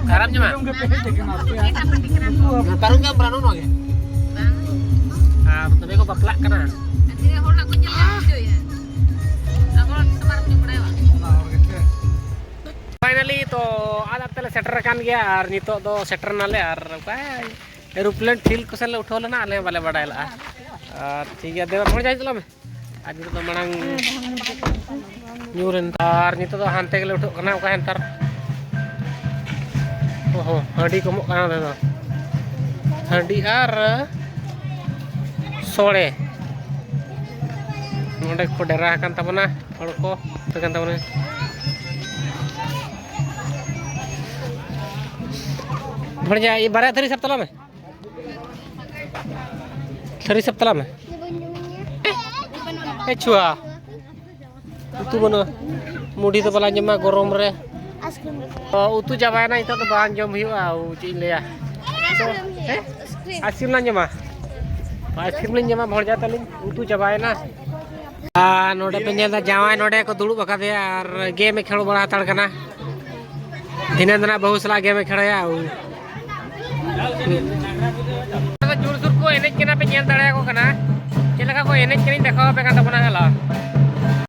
ᱠᱟᱭᱨᱟᱢ ᱡᱚᱢᱟ? ᱯᱟᱨᱚᱢ ᱜᱮ ᱟᱢ ᱵᱨᱟᱱᱰ ᱱᱚᱣᱟ ᱜᱮ? ᱟᱨ ᱛᱚᱵᱮ ᱠᱚ ᱵᱟᱯᱞᱟᱜ ᱠᱟᱱᱟ᱾ ᱯᱷᱟᱭᱱᱟᱞᱤ ᱛᱚ ᱟᱫ ᱟᱫ ᱛᱮᱞᱮ ᱥᱮᱴᱮᱨ ᱟᱠᱟᱱ ᱜᱮᱭᱟ, ᱟᱨ ᱱᱤᱛᱚᱜ ᱫᱚ ᱥᱮᱴᱮᱨ ᱱᱟᱞᱮ, ᱟᱨ ᱚᱠᱟ ᱮᱨᱳᱯᱞᱮᱱ ᱯᱷᱤᱞᱰ ᱠᱚᱥᱮᱫ ᱞᱮ ᱩᱴᱷᱟᱹᱣ ᱞᱮᱱᱟ, ᱟᱞᱮ ᱦᱚᱸ ᱵᱟᱞᱮ ᱵᱟᱰᱟᱭ ᱞᱟᱜᱼᱟ᱾ ᱟᱨ ᱴᱷᱤᱠ ᱜᱮᱭᱟ, ᱫᱮᱵᱟ ᱵᱷᱚᱲᱡᱟ ᱦᱤᱡᱩᱜ ᱛᱟᱞᱟᱝ ᱢᱮ᱾ ᱟᱨ ᱱᱤᱛᱚᱜ ᱫᱚ ᱢᱟᱲᱟᱝ ᱧᱩᱨ ᱮᱱ, ᱟᱨ ᱱᱤᱛᱚᱜ ᱫᱚ ᱦᱟᱱᱛᱮ ᱜᱮᱞᱮ ᱩᱴᱷᱟᱹᱜ ᱠᱟᱱᱟ, ᱚᱠᱟ ᱦᱟᱱᱛᱟᱨ᱾ ᱚ ᱦᱚᱸ, ᱦᱟᱺᱰᱤ ᱠᱚ ᱮᱢᱚᱜ ᱠᱟᱱᱟ ᱱᱚᱸᱰᱮ ᱫᱚ᱾ ᱦᱟᱺᱰᱤ ᱟᱨ ᱥᱚᱲᱮ᱾ ᱱᱚᱰᱮ ᱠᱚ ᱰᱮᱨᱟ ᱟᱠᱟᱱ ᱛᱟᱵᱚᱱᱟ ᱦᱚᱲ ᱠᱚ, ᱟᱠᱟᱱ ᱛᱟᱵᱚᱱᱟ᱾ ᱵᱷᱚᱲᱡᱟ, ᱤᱭᱟᱹ ᱵᱟᱨᱭᱟ ᱛᱷᱟᱹᱨᱤ ᱥᱟᱵ ᱛᱟᱞᱟᱝ ᱢᱮ᱾ ᱛᱷᱟᱹᱨᱤ ᱥᱟᱵ ᱛᱟᱞᱟᱝ ᱢᱮ᱾ ᱮ ᱪᱷᱩᱣᱟ, ᱩᱛᱩ ᱵᱟᱹᱱᱩᱜᱼᱟ᱾ ᱢᱩᱰᱷᱤ ᱫᱚ ᱵᱟᱞᱟᱝ ᱡᱚᱢᱟ ᱜᱚᱨᱚᱢ ᱨᱮ᱾ ᱚ, ᱩᱛᱩ ᱪᱟᱵᱟᱭᱮᱱᱟ, ᱱᱤᱛᱚᱜ ᱫᱚ ᱵᱟᱝ ᱡᱚᱢ ᱦᱩᱭᱩᱜᱼᱟ᱾ ᱪᱮᱫ ᱤᱧ ᱞᱟᱹᱭᱟ? ᱦᱮᱸ? ᱟᱭᱤᱥᱠᱨᱤᱢ ᱞᱟᱝ ᱡᱚᱢᱟ᱾ ᱟᱭᱤᱥᱠᱨᱤᱢ ᱞᱤᱧ ᱡᱚᱢᱟ, ᱵᱷᱚᱲᱡᱟ ᱛᱟᱹᱞᱤᱧ ᱩᱛᱩ ᱪᱟᱵᱟᱭᱮᱱᱟ᱾ ᱟᱨ ᱱᱚᱰᱮ ᱯᱮ ᱧᱮᱞ ᱮᱫᱟ, ᱡᱟᱶᱟᱭ ᱱᱚᱰᱮ ᱠᱚ ᱫᱩᱲᱩᱵ ᱟᱠᱟᱫᱮᱭᱟ ᱟᱨ ᱜᱮᱢ ᱮ ᱠᱷᱮᱞ ᱵᱟᱲᱟ ᱦᱟᱛᱟᱲ ᱠᱟᱱᱟ᱾ ᱫᱷᱤᱱᱟᱹᱱ ᱫᱚ ᱱᱟᱜ ᱵᱟᱹᱦᱩ ᱥᱟᱞᱟᱜ ᱜᱮᱢ ᱮ ᱠᱷᱮᱞᱟᱭᱟ᱾ ᱡᱳᱨᱥᱳᱨ ᱠᱚ ᱮᱱᱮᱡ ᱠᱟᱱᱟ, ᱯᱮ ᱧᱮᱞ ᱫᱟᱲᱮᱭᱟᱠᱚ ᱠᱟᱱᱟ ᱪᱮᱫ ᱞᱮᱠᱟ ᱠᱚ ᱮᱱᱮᱡ ᱠᱟᱱᱟᱧ ᱫᱮᱠᱷᱟᱣ ᱟᱯᱮ ᱠᱟᱱ ᱛᱟᱵᱚᱱᱟ ᱦᱮᱞᱟ᱾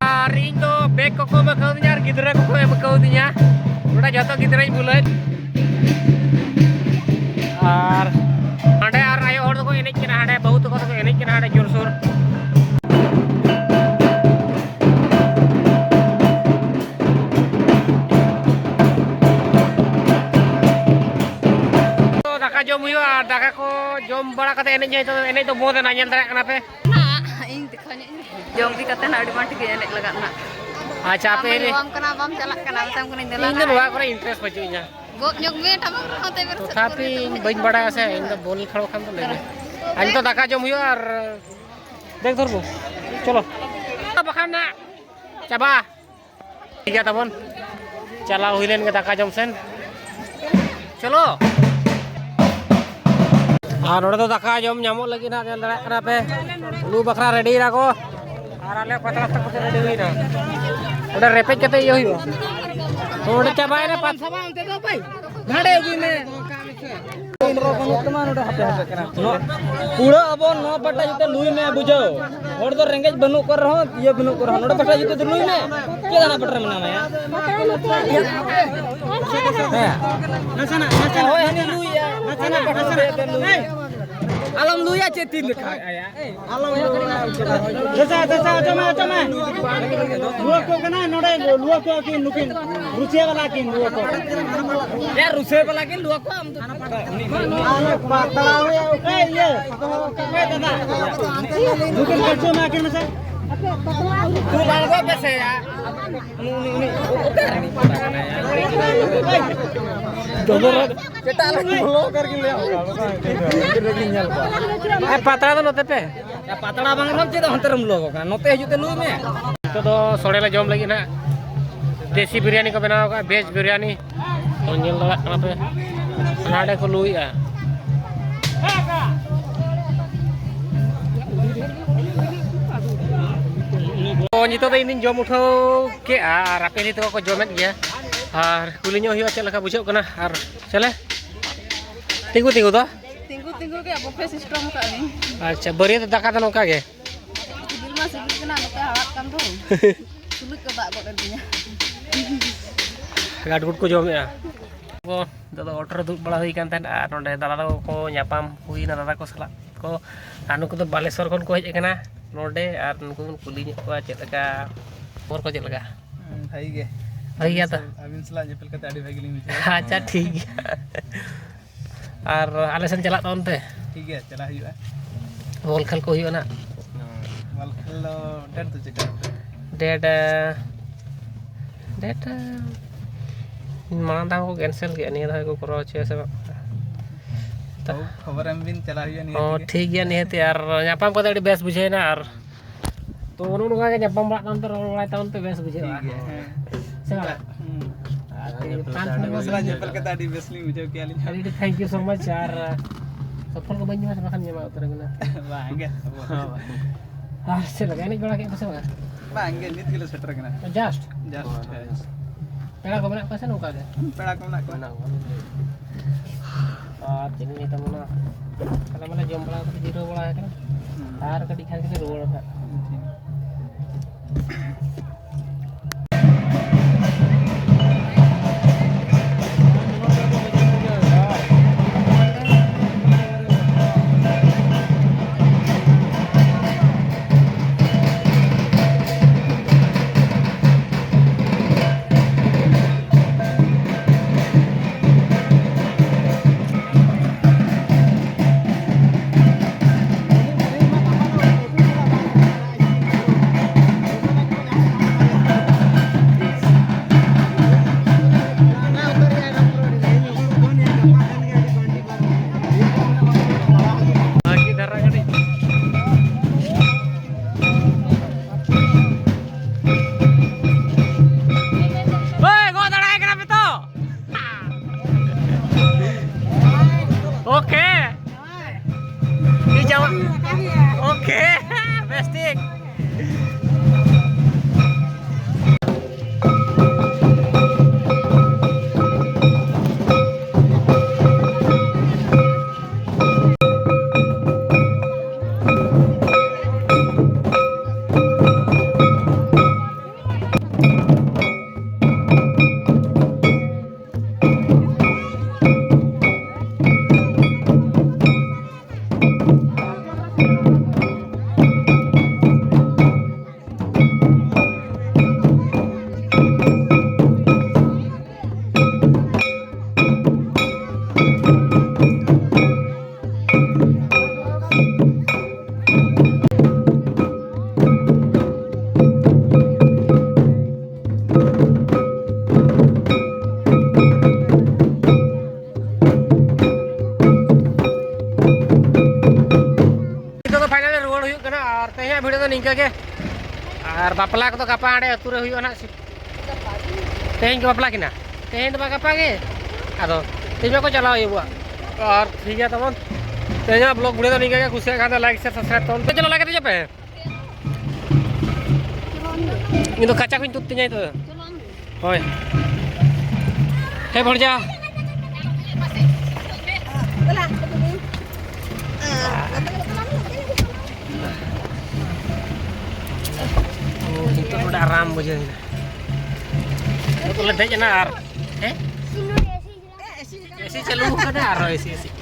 ᱟᱨ ᱤᱧ ᱫᱚ ᱵᱮᱜᱽ ᱠᱚᱠᱚ ᱮᱢ ᱠᱟᱣᱫᱤᱧᱟ ᱟᱨ ᱜᱤᱫᱽᱨᱟᱹ ᱠᱚᱠᱚ ᱮᱢ ᱠᱟᱣᱫᱤᱧᱟ᱾ ᱱᱚᱰᱮ ᱡᱚᱛᱚ ᱜᱤᱫᱽᱨᱟᱹᱧ ᱵᱩᱞᱟᱹᱧ᱾ ᱟᱨ ᱦᱟᱸᱰᱮ ᱟᱨ ᱟᱭᱳ ᱦᱚᱲ ᱫᱚᱠᱚ ᱮᱱᱮᱡ ᱠᱟᱱᱟ, ᱦᱟᱸᱰᱮ ᱵᱟᱹᱦᱩ ᱛᱟᱠᱚ ᱫᱚᱠᱚ ᱮᱱᱮᱡ ᱠᱟᱱᱟ ᱦᱟᱸᱰᱮ ᱡᱳᱨᱥᱳᱨ᱾ ᱛᱚ ᱫᱟᱠᱟ ᱡᱚᱢ ᱦᱩᱭᱩᱜᱼᱟ, ᱟᱨ ᱫᱟᱠᱟ ᱠᱚ ᱡᱚᱢ ᱵᱟᱲᱟ ᱠᱟᱛᱮ ᱮᱱᱮᱡ ᱦᱩᱭᱩᱜᱼᱟ᱾ ᱮᱱᱮᱡ ᱫᱚ ᱵᱚᱸᱫᱽ ᱮᱱᱟ, ᱧᱮᱞ ᱫᱟᱲᱮᱭᱟᱜ ᱠᱟᱱᱟ ᱯᱮ᱾ ᱤᱧ ᱫᱮᱠᱷᱟᱣ ᱧᱚᱜ ᱤᱧ ᱢᱮ᱾ ᱡᱚᱢ ᱤᱫᱤ ᱠᱟᱛᱮ ᱱᱟᱜ ᱟᱹᱰᱤ ᱢᱚᱸᱡᱽ ᱜᱮ ᱮᱱᱮᱡ ᱞᱟᱜᱟᱜ ᱱᱟᱜ᱾ ᱟᱪᱪᱷᱟ, ᱟᱯᱮ ᱟᱢ ᱮᱱᱮᱡ ᱞᱟᱹᱭᱟᱢ ᱠᱟᱱᱟ, ᱵᱟᱢ ᱪᱟᱞᱟᱜ ᱠᱟᱱᱟ, ᱢᱮᱛᱟᱢ ᱠᱟᱹᱱᱟᱹᱧ ᱫᱮᱞᱟ ᱤᱧ ᱫᱚ ᱱᱟᱜ᱾ ᱱᱚᱣᱟ ᱠᱚᱨᱮ interest ᱵᱟᱹᱪᱩᱜ ᱤᱧᱟ᱾ ᱜᱚᱜ ᱧᱚᱜ ᱢᱮ, ᱴᱟᱢᱟᱠ ᱨᱮᱦᱚᱸ ᱛᱮ ᱵᱮᱨ ᱥᱮᱫ ᱛᱚᱛᱷᱟᱯᱤ ᱠᱚᱨᱮ ᱫᱚ ᱵᱟᱹᱧ ᱵᱟᱲᱟᱭᱟ ᱥᱮ, ᱤᱧ ᱫᱚ ᱵᱚᱞ ᱠᱷᱮᱞ ᱠᱷᱟᱱ ᱫᱚ ᱞᱟᱹᱭ ᱢᱮ᱾ ᱟᱨ ᱱᱤᱛᱚᱜ ᱫᱟᱠᱟ ᱡᱚᱢ ᱦᱩᱭᱩᱜᱼᱟ ᱟᱨ ᱵᱮᱜᱽ ᱫᱷᱚᱨ ᱵᱚ᱾ ᱪᱚᱞᱚ᱾ ᱵᱟᱠᱷᱟᱱ ᱱᱟᱜ ᱪᱟᱵᱟ᱾ ᱴᱷᱤᱠ ᱜᱮᱭᱟ ᱛᱟᱵᱚᱱ, ᱪᱟᱞᱟᱣ ᱦᱩᱭ ᱞᱮᱱ ᱜᱮ ᱫᱟᱠᱟ ᱡᱚᱢ ᱥᱮᱱ᱾ ᱪᱚᱞᱚ᱾ ᱟᱨ ᱱᱚᱰᱮ ᱫᱚ ᱫᱟᱠᱟ ᱡᱚᱢ ᱧᱟᱢᱚᱜ ᱞᱟᱹᱜᱤᱫ ᱦᱟᱸᱜ, ᱧᱮᱞ ᱫᱟᱲᱮᱭᱟᱜ ᱠᱟᱱᱟ ᱯᱮ, ᱞᱩ ᱵᱟᱠᱷᱨᱟ ᱨᱮᱰᱤᱭᱮᱱᱟ ᱠᱚ᱾ ᱟᱨ ᱟᱞᱮ ᱯᱟᱛᱲᱟ ᱥᱟᱠᱟᱢ ᱠᱚᱛᱮ ᱨᱮᱰᱤ ᱦᱩᱭᱱᱟ᱾ ᱚᱸᱰᱮ ᱨᱮᱯᱮᱡ ᱠᱟᱛᱮ ᱤᱭᱟᱹ ᱦᱩᱭᱩᱜᱼᱟ᱾ ᱚᱸᱰᱮ ᱪᱟᱵᱟᱭᱮᱱᱟ ᱯᱟᱛ- ᱵᱟᱹᱱᱩᱜ ᱛᱟᱢᱟ ᱱᱚᱰᱮ ᱦᱟᱯᱮ ᱦᱟᱯᱮ ᱠᱟᱱᱟ᱾ ᱱᱚᱣᱟ ᱠᱩᱲᱟᱹ ᱟᱵᱚ ᱱᱚᱣᱟ ᱯᱟᱴᱟ ᱡᱩᱛᱮ ᱞᱩᱭ ᱢᱮ, ᱵᱩᱡᱷᱟᱹᱣ᱾ ᱦᱚᱲ ᱫᱚ ᱨᱮᱸᱜᱮᱡ ᱵᱟᱹᱱᱩᱜ ᱠᱚ ᱨᱮᱦᱚᱸ, ᱤᱭᱟᱹ ᱵᱟᱹᱱᱩᱜ ᱠᱚ ᱨᱮᱦᱚᱸ, ᱱᱚᱰᱮ ᱯᱟᱴᱟ ᱡᱩᱛᱮ ᱫᱚ ᱞᱩᱭ ᱢᱮ᱾ ᱪᱮᱫ ᱚᱱᱟ ᱯᱟᱴᱟ ᱨᱮ ᱢᱮᱱᱟᱢᱟ ᱭᱟ? ᱦᱮᱸ᱾ ᱱᱟᱥᱮᱱᱟᱜ, ᱱᱟᱥᱮᱱᱟᱜ, ᱦᱳᱭ, ᱦᱟᱹᱱᱤ ᱱᱟᱥᱮᱱᱟᱜ᱾ ᱞᱩᱭᱟ᱾ ᱱᱟᱥᱮᱱᱟᱜ, ᱦᱟᱱᱟ ᱯᱟᱴᱟ ᱱᱟᱥᱮᱱᱟᱜ᱾ ᱡᱩᱛᱮ ᱞᱩᱭ ᱢᱮ᱾ ᱟᱞᱚᱢ ᱞᱩᱭᱟ ᱪᱮᱫ ᱛᱤᱱ ᱡᱚᱠᱷᱟ? ᱟᱞᱚᱢ ᱞᱩᱭᱟ᱾ ᱫᱮᱥᱟ, ᱫᱮᱥᱟ, ᱚᱪᱚᱜ ᱢᱮ, ᱚᱪᱚᱜ ᱢᱮ᱾ ᱞᱩᱣᱟᱹ ᱠᱚ ᱠᱟᱱᱟ ᱱᱚᱰᱮ, ᱞᱩᱣᱟᱹ ᱠᱚ ᱠᱤᱱ ᱱᱩᱠᱤᱱ ᱨᱩᱥᱤᱭᱟ ᱵᱟᱞᱟ ᱠᱤᱱ ᱞᱩᱣᱟᱹ ᱠᱚ᱾ ᱭᱟ ᱨᱩᱥᱤᱭᱟ ᱵᱟᱞᱟ ᱠᱤᱱ ᱞᱩᱣᱟᱹ ᱠᱚ, ᱟᱢ ᱫᱚ᱾ ᱟᱞᱮ ᱯᱟᱛᱲᱟ ᱨᱮ, ᱮ, ᱤᱭᱟᱹ, ᱮ, ᱫᱟᱫᱟ᱾ ᱱᱩᱠᱤᱱ ᱠᱟᱹᱴᱩ ᱢᱟ ᱠᱤᱱ ᱢᱮᱥᱮ᱾ ᱛᱩ ᱵᱟᱝ ᱠᱚ ᱵᱮᱥᱮᱭᱟ᱾ ᱩᱱᱤ, ᱩᱱᱤ, ᱩᱱᱤ, ᱚᱠᱟᱨᱮ? ᱫᱚᱢᱮ ᱨᱟᱜ᱾ ᱮᱴᱟᱜ ᱨᱮ ᱵᱚᱞᱚ ᱠᱟᱨ ᱜᱮ ᱞᱟᱹᱭᱟ᱾ ᱟᱨ ᱯᱟᱛᱲᱟ ᱫᱚ ᱱᱚᱛᱮ ᱯᱮ᱾ ᱯᱟᱛᱲᱟ ᱵᱟᱝ ᱨᱮᱦᱚᱸ ᱪᱮᱫ ᱦᱚᱸ ᱦᱟᱱᱛᱮ ᱨᱮᱢ ᱞᱚᱜᱚ ᱠᱟᱱᱟ, ᱱᱚᱛᱮ ᱦᱤᱡᱩᱜ ᱛᱮ ᱞᱩᱭ ᱢᱮ᱾ ᱱᱤᱛᱚᱜ ᱫᱚ ᱥᱚᱲᱮ ᱞᱮ ᱡᱚᱢ ᱞᱟᱹᱜᱤᱫ ᱱᱟᱦᱟᱜ᱾ ᱫᱮᱥᱤ ᱵᱤᱨᱭᱟᱱᱤ ᱠᱚ ᱵᱮᱱᱟᱣ ᱟᱠᱟᱫᱼᱟ, ᱵᱷᱮᱡᱽ ᱵᱤᱨᱭᱟᱱᱤ᱾ ᱛᱚ, ᱧᱮᱞ ᱫᱟᱲᱮᱭᱟᱜ ᱠᱟᱱᱟ ᱯᱮ, ᱦᱟᱸᱰᱮ ᱠᱚ ᱞᱩᱭᱮᱫᱼᱟ᱾ ᱛᱚ, ᱱᱤᱛᱚᱜ ᱫᱚ ᱤᱧ ᱫᱩᱧ ᱡᱚᱢ ᱩᱴᱷᱟᱹᱣ ᱠᱮᱫᱼᱟ ᱟᱨ ᱟᱯᱮ ᱱᱤᱛᱚᱜ ᱠᱚ ᱡᱚᱢᱮᱫ ᱜᱮᱭᱟ᱾ ᱟᱨ ᱠᱩᱞᱤ ᱧᱚᱜ ᱦᱩᱭᱩᱜᱼᱟ ᱪᱮᱫ ᱞᱮᱠᱟ ᱵᱩᱡᱷᱟᱹᱜ ᱠᱟᱱᱟ᱾ ᱟᱨ ᱪᱮᱞᱮ ᱛᱤᱸᱜᱩ ᱛᱤᱸᱜᱩ ᱫᱚ ᱛᱤᱸᱜᱩ ᱛᱤᱸᱜᱩ ᱜᱮ ᱵᱩᱯᱷᱮ ᱥᱤᱥᱴᱮᱢ ᱟᱠᱟᱫ ᱞᱤᱧ᱾ ᱟᱪᱪᱷᱟ, ᱵᱟᱹᱨᱭᱟᱹᱛ ᱫᱟᱠᱟ ᱫᱚ ᱱᱚᱝᱠᱟ ᱜᱮ? ᱥᱤᱵᱤᱞ ᱢᱟ ᱥᱤᱵᱤᱞ ᱠᱟᱱᱟ, ᱱᱚᱛᱮ ᱦᱟᱲᱦᱟᱫ ᱠᱟᱱ ᱫᱚ᱾ ᱥᱩᱞᱩᱡ ᱠᱚ ᱫᱟᱜ ᱜᱚᱫ ᱟᱹᱫᱤᱧᱟ᱾ ᱜᱟᱰᱜᱩᱰ ᱠᱚ ᱡᱚᱢᱮᱜᱼᱟ᱾ ᱱᱤᱛᱚᱜ ᱫᱚ ᱚᱴᱳ ᱨᱮ ᱫᱩᱲᱩᱵ ᱵᱟᱲᱟ ᱦᱩᱭ ᱠᱟᱱ ᱛᱟᱦᱮᱸᱫ ᱟᱨ ᱱᱚᱸᱰᱮ ᱫᱟᱫᱟ ᱛᱟᱠᱚ ᱠᱚ ᱧᱟᱯᱟᱢ ᱦᱩᱭᱱᱟ, ᱫᱟᱫᱟ ᱠᱚ ᱥᱟᱞᱟᱜ ᱠᱚ᱾ ᱟᱨ ᱱᱩᱠᱩ ᱫᱚ ᱵᱟᱞᱮᱥᱚᱨ ᱠᱷᱚᱱ ᱠᱚ ᱦᱮᱡ ᱟᱠᱟᱱᱟ ᱱᱚᱸᱰᱮ, ᱟᱨ ᱱᱩᱠᱩ ᱵᱚᱱ ᱠᱩᱞᱤ ᱧᱚᱜ ᱠᱚᱣᱟ ᱪᱮᱫ ᱞᱮᱠᱟ, ᱠᱷᱚᱵᱚᱨ ᱠᱚ ᱪᱮᱫ ᱞᱮᱠᱟ? ᱦᱩᱸ, ᱵᱷᱟᱜᱤ ᱜᱮ᱾ ᱵᱷᱟᱜᱤ ᱜᱮᱭᱟ ᱛᱚ? ᱟᱹᱵᱤᱱ ᱥᱟᱞᱟᱜ ᱧᱮᱯᱮᱞ ᱠᱟᱛᱮ ᱟᱹᱰᱤ ᱵᱷᱟᱜᱤ ᱞᱤᱧ ᱵᱩᱡᱷᱟᱹᱣᱟ᱾ ᱟᱪᱪᱷᱟ, ᱴᱷᱤᱠ ᱜᱮᱭᱟ᱾ ᱟᱨ ᱟᱞᱮ ᱥᱮᱱ ᱪᱟᱞᱟᱜ ᱛᱟᱵᱚᱱ ᱯᱮ᱾ ᱴᱷᱤᱠ ᱜᱮᱭᱟ, ᱪᱟᱞᱟᱜ ᱦᱩᱭᱩᱜᱼᱟ᱾ ᱵᱚᱞ ᱠᱷᱮᱞ ᱠᱚ ᱦᱩᱭᱩᱜᱼᱟ ᱱᱟᱜ᱾ ᱵᱚᱞ ᱠᱷᱮᱞ ᱫᱚ ᱰᱮᱴ ᱫᱚ ᱪᱮᱫ ᱠᱟᱱᱟ? ᱰᱮᱴ, ᱰᱮᱴ, ᱢᱟᱲᱟᱝ ᱫᱷᱟᱣ ᱠᱚ ᱠᱮᱱᱥᱮᱞ ᱠᱮᱫᱼᱟ, ᱱᱤᱭᱟᱹ ᱫᱷᱟᱣ ᱠᱚ ᱠᱚᱨᱟᱣ ᱦᱚᱪᱚᱭᱟ ᱥᱮ ᱵᱟᱝ? ᱛᱚ, ᱠᱷᱚᱵᱚᱨ ᱮᱢ ᱵᱤᱱ, ᱪᱟᱞᱟᱜ ᱦᱩᱭᱩᱜᱼᱟ ᱱᱤᱭᱟᱹ ᱚ, ᱛᱮᱜᱮ᱾ ᱴᱷᱤᱠ ᱜᱮᱭᱟ, ᱱᱤᱦᱟᱹᱛ᱾ ᱟᱨ ᱧᱟᱯᱟᱢ ᱠᱟᱛᱮ ᱟᱹᱰᱤ ᱵᱮᱥ ᱵᱩᱡᱷᱟᱹᱣ ᱮᱱᱟ᱾ ᱟᱨ ᱛᱚ, ᱱᱚᱜᱼᱚ ᱱᱚᱝᱠᱟ ᱜᱮ ᱧᱟᱯᱟᱢ ᱵᱟᱲᱟᱜ ᱛᱟᱵᱚᱱ ᱯᱮ, ᱨᱚᱲ ᱵᱟᱲᱟᱭ ᱛᱟᱵᱚᱱ ᱯᱮ, ᱵᱮᱥ ᱵᱩᱡᱷᱟᱹᱜᱼᱟ᱾ ᱴᱷᱤᱠ ᱜᱮᱭᱟ, ᱦᱮᱸ᱾ ᱥᱮ ᱵᱟᱝ? ᱦᱩᱸ᱾ ᱟᱨ ᱛᱮᱦᱮᱧ ᱯᱨᱟᱱ ᱟᱹᱵᱤᱱ ᱥᱟᱞᱟᱜ ᱧᱮᱯᱮᱞ ᱠᱟᱛᱮ ᱟᱹᱰᱤ ᱵᱮᱥ ᱞᱤᱧ ᱵᱩᱡᱷᱟᱹᱣ ᱠᱮᱜᱼᱟ ᱟᱹᱞᱤᱧ ᱦᱚᱸ᱾ ᱟᱹᱰᱤ ᱟᱹᱰᱤ thank you so much᱾ ᱟᱨ ᱥᱚᱯᱷᱚᱞ ᱠᱚ ᱵᱟᱹᱧ ᱧᱟᱢᱟ ᱥᱮ ᱵᱟᱠᱷᱟᱱ ᱧᱟᱢᱟ ᱩᱛᱟᱹᱨ ᱟᱹᱵᱤᱱᱟ᱾ ᱵᱟᱝ ᱜᱮ᱾ ᱟᱨ ᱪᱮᱫ ᱞᱮᱠᱟ, ᱮᱱᱮᱡ ᱵᱟᱲᱟ ᱠᱮᱫ ᱯᱮ ᱥᱮ ᱵᱟᱝ? ᱵᱟᱝ ᱜᱮ, ᱱᱤᱛ ᱜᱮᱞᱮ ᱥᱮᱴᱮᱨ ᱠᱟᱱᱟ᱾ Just? Just, ᱦᱳᱭ, ᱦᱳᱭ, ᱦᱮᱸ᱾ Just᱾ ᱯᱮᱲᱟ ᱠᱚ ᱢᱮᱱᱟᱜ ᱠᱚᱣᱟ ᱥᱮ ᱱᱚᱝᱠᱟ ᱜᱮ? ᱦᱩᱸ, ᱯᱮᱲᱟ ᱠᱚ ᱢᱮᱱᱟᱜ ᱠᱚᱣᱟ᱾ ᱢᱮᱱᱟᱜ ᱠᱚᱣᱟ᱾ ᱟᱨ ᱪᱮᱫ ᱤᱧ ᱞᱟᱹᱭ ᱛᱟᱵᱚᱱᱟ, ᱟᱞᱮ ᱢᱟᱞᱮ ᱡᱚᱢ ᱵᱟᱲᱟ ᱠᱟᱛᱮ ᱡᱤᱨᱟᱹᱣ ᱵᱟᱲᱟ ᱟᱠᱟᱱᱟ᱾ ᱦᱩᱸ᱾ ᱟᱨ ᱠᱟᱹᱴᱤᱡ ᱠᱷᱟᱱ ᱜᱮᱞᱮ ᱨᱩᱣᱟᱹᱲᱟ ᱱᱟᱦᱟᱜ᱾ ᱴᱷᱤᱠ᱾ ᱱᱤᱛᱚᱜ ᱫᱚ finally ᱨᱩᱣᱟᱹᱲ ᱦᱩᱭᱩᱜ ᱠᱟᱱᱟ ᱟᱨ ᱛᱮᱦᱮᱧᱟᱜ video ᱫᱚ ᱱᱤᱝᱠᱟᱹ ᱜᱮ᱾ ᱟᱨ ᱵᱟᱯᱞᱟ ᱠᱚᱫᱚ ᱜᱟᱯᱟ ᱦᱟᱸᱰᱮ ᱟᱹᱛᱩ ᱨᱮ ᱦᱩᱭᱩᱜᱼᱟ ᱱᱟᱜ᱾ ᱛᱮᱦᱮᱧ ᱠᱚ ᱵᱟᱯᱞᱟ ᱠᱤᱱᱟ? ᱛᱮᱦᱮᱧ ᱫᱚ ᱵᱟᱝ, ᱜᱟᱯᱟ ᱜᱮ᱾ ᱟᱫᱚ ᱛᱮᱦᱮᱧ ᱢᱟ ᱠᱚ ᱪᱟᱞᱟᱣ ᱦᱩᱭᱩᱜᱼᱟ᱾ ᱟᱨ ᱴᱷᱤᱠ ᱜᱮᱭᱟ ᱛᱟᱵᱚᱱ, ᱛᱮᱦᱮᱧᱟᱜ vlog video ᱫᱚ ᱱᱤᱝᱠᱟᱹ ᱜᱮ᱾ ᱠᱩᱥᱤᱭᱟᱜ ᱠᱷᱟᱱ ᱫᱚ like, share, subscribe ᱛᱟᱵᱚᱱ ᱯᱮ᱾ ᱪᱚᱞᱚ ᱞᱟᱜᱮ ᱫᱮᱡᱚᱜ ᱯᱮ᱾ ᱤᱧ ᱫᱚ ᱠᱟᱪᱟ ᱠᱚᱧ ᱛᱩᱫ ᱛᱤᱧᱟ ᱱᱤᱛᱚᱜ ᱫᱚ᱾ ᱦᱳᱭ᱾ ᱦᱮ ᱵᱷᱚᱲᱡᱟ᱾ ᱱᱤᱛᱚᱜ ᱱᱚᱰᱮ ᱟᱨᱟᱢ ᱵᱩᱡᱷᱟᱹᱣ ᱮᱱᱟ᱾ ᱱᱤᱛᱚᱜ ᱞᱮ ᱫᱮᱡ ᱮᱱᱟ ᱟᱨ, ᱦᱮᱸ? ᱮᱥᱤ ᱪᱟᱹᱞᱩ ᱟᱠᱟᱱᱟ ᱟᱨᱦᱚᱸ ᱮᱥᱤ, ᱮᱥᱤ᱾